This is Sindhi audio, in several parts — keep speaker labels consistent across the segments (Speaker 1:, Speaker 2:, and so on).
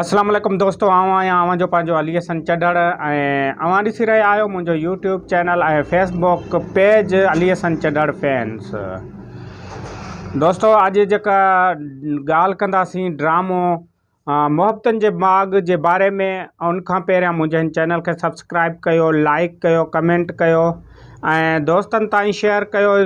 Speaker 1: اسلام عليڪم دوستو آئون آهيان اوهان جو پنهنجو علي حسن چڍڙ ۽ اوهان ڏسي رهيا آهيو منهنجو YouTube channel ۽ Facebook page Ali Hassan Chadhar fans. دوستو اڄ جيڪا ڳالهه ڪنداسين ڊرامو محبتن جي ماڳ جي باري ۾ ان کان پهريان منهنجي هن چينل کي سبسڪرائب ڪيو لائڪ ڪيو ڪمينٽ ڪيو ۽ دوستن تائين شيئر ڪيو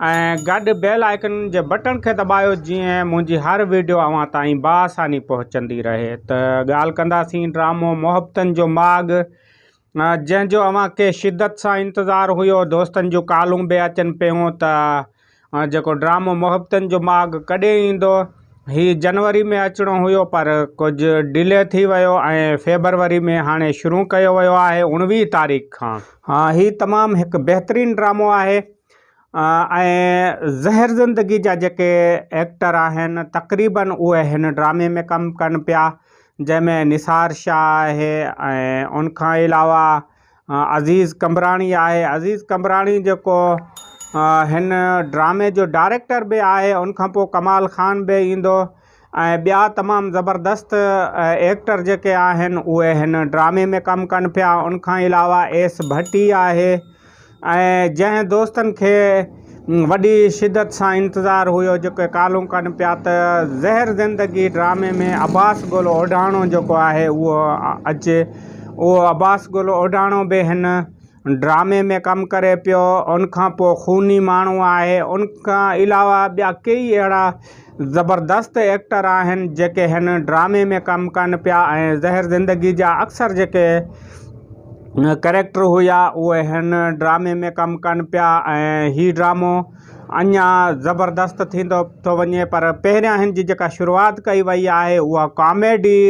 Speaker 1: ۽ گڏ بيل آئيڪن جي بٽڻ کي دٻايو جيئن منهنجي هر ويڊيو اوهان تائين باآساني پهچندي رهي ته ڳالهه ڪنداسين ڊرامو محبتن جو ماڳ جنهن جو اوهان کي شدت سان انتظار هيو دوستن جون ڪالون به اچن پيون ته جيڪو ڊرامو محبتن جو ماڳ ڪڏهن ايندو هي جنوري ۾ اچڻو هيو پر ڪجهه ڊلي ٿي ويو ۽ فيبروري ۾ هاڻي شروع ڪيو ويو آهي 19 تاريخ کان. هي تمام هڪ بهترين ڊرامو آهي ۽ زهر زندگي جا جيڪي ايڪٽر آهن تقريبن اهي هن ڊرامي ۾ ڪم ڪن پيا جنهن ۾ نثار شاهه آهي ۽ ان کان علاوه عزيز قمبراڻي آهي عزيز قمبراڻي جيڪو هن ڊرامي جو ڊائريڪٽر به آهي ان کان پوء ڪمال خان به ايندو ۽ ٻيا تمام زبردست ايڪٽر جيڪي آهن اهي هن ڊرامي ۾ ڪم ڪن پيا ان کان علاوه ايس ڀٽي آهي ۽ جنهن دوستن کي وڏي شدت سان انتظار هيو جيڪي ڪالون ڪن پيا ته زهر زندگي ڊرامي ۾ عباس گل اوڍاڻو جيڪو آهي اهو اچي اهو عباس گل اوڍاڻو به هن ڊرامي ۾ ڪم ڪري پيو ان کان پوء خوني ماڻهو آهي ان کان علاوه ٻيا ڪيئي اهڙا زبردست ايڪٽر آهن جيڪي هن ڊرامي ۾ ڪم ڪن پيا ۽ زهر زندگي جا اڪثر جيڪي ڪريڪٽر هيا اهي هن ڊرامي ۾ ڪم ڪن پيا ۽ هي ڊرامو اڃا زبردست ٿيندو ٿو وڃي پر پهريان هن جي جيڪا شروعات ڪئي وئي آهي اها ڪاميڊي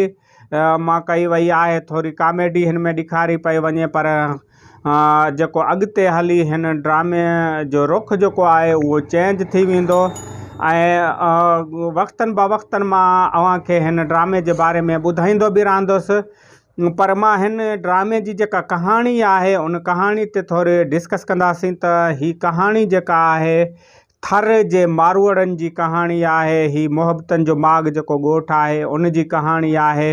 Speaker 1: مان ڪئي وئي آهي ٿوري ڪاميڊي هن ۾ ڏيکاري پئي وڃي پر جيڪو اڳتي هلي هن ڊرامي جو رخ جيڪو آهي اهو چينج ٿي ويندو ۽ وقتن بوقتن مان اوهان کي هن ڊرامي جي باري ۾ ٻڌائيندو به رهندس پر مان هن ڊرامي جي جيڪا ڪهاڻي آهي ان ڪهاڻي تي ٿوري ڊسڪس ڪنداسين ته هي ڪهاڻي جيڪا آهي ٿر جي ماروئڙن جي ڪهاڻي آهي، هي محبتن جو ماڳ جيڪو ڳوٺ آهي ان جي ڪهاڻي آهي.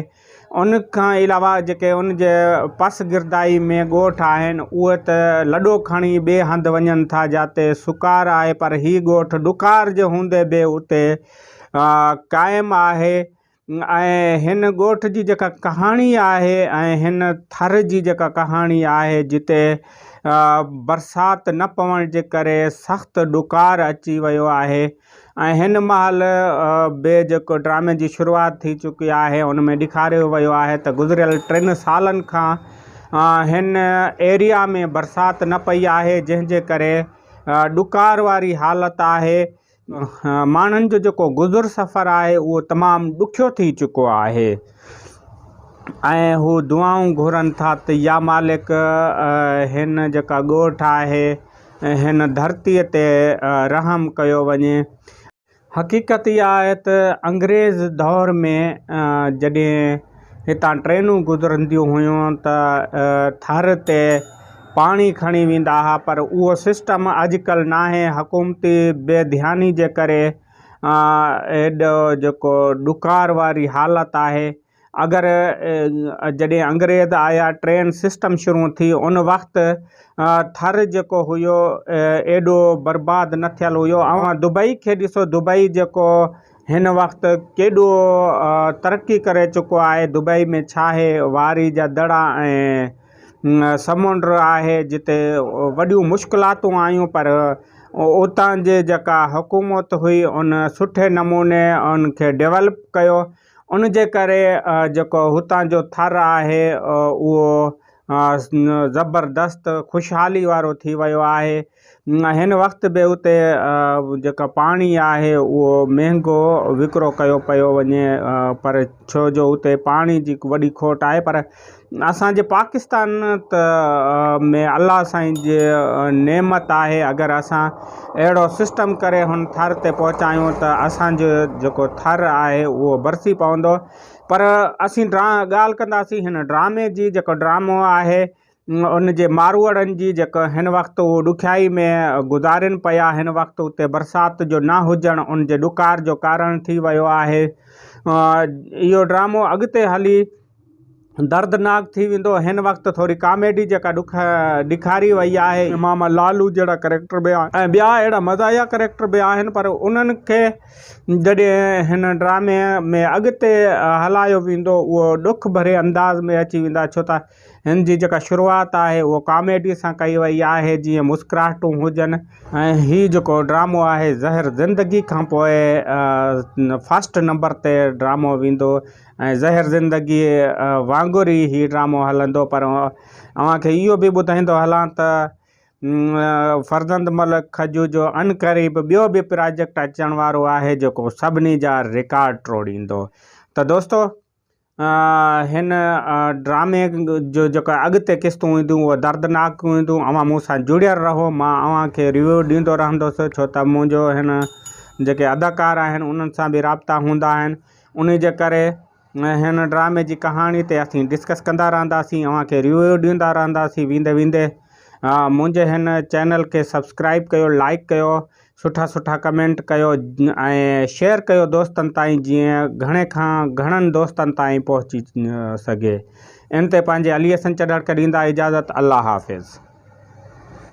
Speaker 1: ان کان علاوه جيڪي ان جي پسگردائي ۾ ڳوٺ آهن اهي ته لڏو کڻي ٻئي هنڌ وڃن ٿا جاتي سڪار آهي پر هي ڳوٺ ڏڪار جي هوندي به اتي قائم آهي. ۽ هن ڳوٺ جي جيڪا ڪهاڻي آهي ۽ هن ٿر جي جيڪا ڪهاڻي آهي جتي برسات نه پوڻ جي ڪري سخت ڏڪار اچي ويو آهي ۽ هن مهل به جيڪو ڊرامي جي شروعات ٿي چڪي آهي ان ۾ ڏيکاريو ويو آهي ته گذريل ٽن سالن کان هن ايريا ۾ برسات نه پئي آهي جنهن جي ڪري ڏڪار واري حالت آهي. ماڻهن جو جيڪو گذر سفر آهي اهو تمام ڏکيو ٿي چڪو آهي ۽ هو دعائون گهرن ٿا ته يا مالڪ هن جيڪا ڳوٺ آهي هن ڌرتيء تي رحم ڪيو وڃي. حقيقت اها آهي ته انگريز دور ۾ جڏهن هتان ٽرينون گذرنديون هيون ته ٿر تي پاڻي کڻي ويندا ها پر اهو سسٽم اڄڪلهه ناهي حڪومتي بي ڌياني جي ڪري ايڏو جيڪو ڏڪار واري حالت آهي اگر جڏهن انگريز آيا ٽرين سسٽم شروع ٿي ان وقت ٿر جيڪو هيو ايڏو برباد نه ٿيل هيو اوهان دبئي کي ڏسو دبئي جيڪو هن وقت ڪيڏو ترقي ڪري چڪو آهي دبئي ۾ ڇا آهي واري جا دڙا ۽ سمنڊ آهي جتي وڏيون مشڪلاتون آيون پر اتان جي جيڪا حڪومت هئي ان سٺي نموني ان کي ڊولپ ڪيو ان جي ڪري جيڪو هتان جو ٿر آهي اهو زبردست خوشحالي وارو ٿي ويو آهي هن وقت به اتي جيڪا پاڻي آهي اهو مهنگو وڪرو ڪيو پيو وڃي پر ڇو جو اتي پاڻي جي وڏي کوٽ آهي پر اسانجي پاڪستان ته ۾ الله سائين جي نعمت آهي اگر اسان اهڙو سسٽم ڪري هن ٿر تي پهچايون ته اسانجو جيڪو ٿر آهي اهو برسي پوندو پر اسين ڳالهه ڪنداسين هن ڊرامي جي جيڪو ڊرامو آهي ان جي ماروئڙن جي جيڪو هن وقت اهو ڏکيائي ۾ گذارين پيا هن وقت اتي برسات جو نه هجڻ ان جي ڏڪار جو ڪارڻ ٿي ويو آهي. اهو ڊرامو اڳتي هلي دردناڪ ٿي ويندو هن وقت ٿوري ڪاميڊي جيڪا ڏک ڏيکاري وئي آهي. ماما لالو جهڙا ڪريڪٽر به آهن ۽ ٻيا اهڙا مزاحيه ڪريڪٽر به آهن پر انهن کي جڏهن هن ڊرامي ۾ اڳتي هلايو ويندو اهو ڏک ڀري انداز ۾ اچي ويندا ڇو ته هن جي جيڪا شروعات آهي اهو ڪاميڊي سان ڪئي وئي آهي جيئن مسڪراهٽون هجن. ۽ هي جيڪو ڊرامو آهي زهر زندگي کان پوء فرسٽ نمبر تي ڊرامو ويندو ۽ زهر زندگي وانگر ئي هي ڊرامو هلندو پر اوهان کي اهو به ٻڌائيندو هلان ته فرزند ملڪ کجو جو عنقريب ٻيو به پراجيڪٽ اچڻ وارو آهي جيڪو سڀني جا رڪارڊ ٽوڙيندو ته دوستو هن ڊرامي جو جيڪا اڳتي قسطون اينديون اهي دردناڪ اينديون اوهان مون سان جڙيل رهو مان اوهان کي ريويو ڏيندو رهندس ڇو ته منهنجو هن جيڪي اداڪار آهن انهن سان به رابطا هوندا آهن ان جي ڪري هن ڊرامي جي ڪهاڻي تي اسين ڊسڪس ڪندا رهنداسين اوهان کي ريويو ڏيندا رهنداسين ويندي ويندي منهنجي هن چينل کي سبسڪرائب ڪيو لائڪ ڪيو سٺا سٺا ڪمينٽ ڪيو ۽ شيئر ڪيو دوستن تائين جيئن گهڻي کان گهڻن دوستن تائين پهچي سگهي ان تي پنهنجي علي حسن چڍڙ کي ڏيندا اجازت الله حافظ.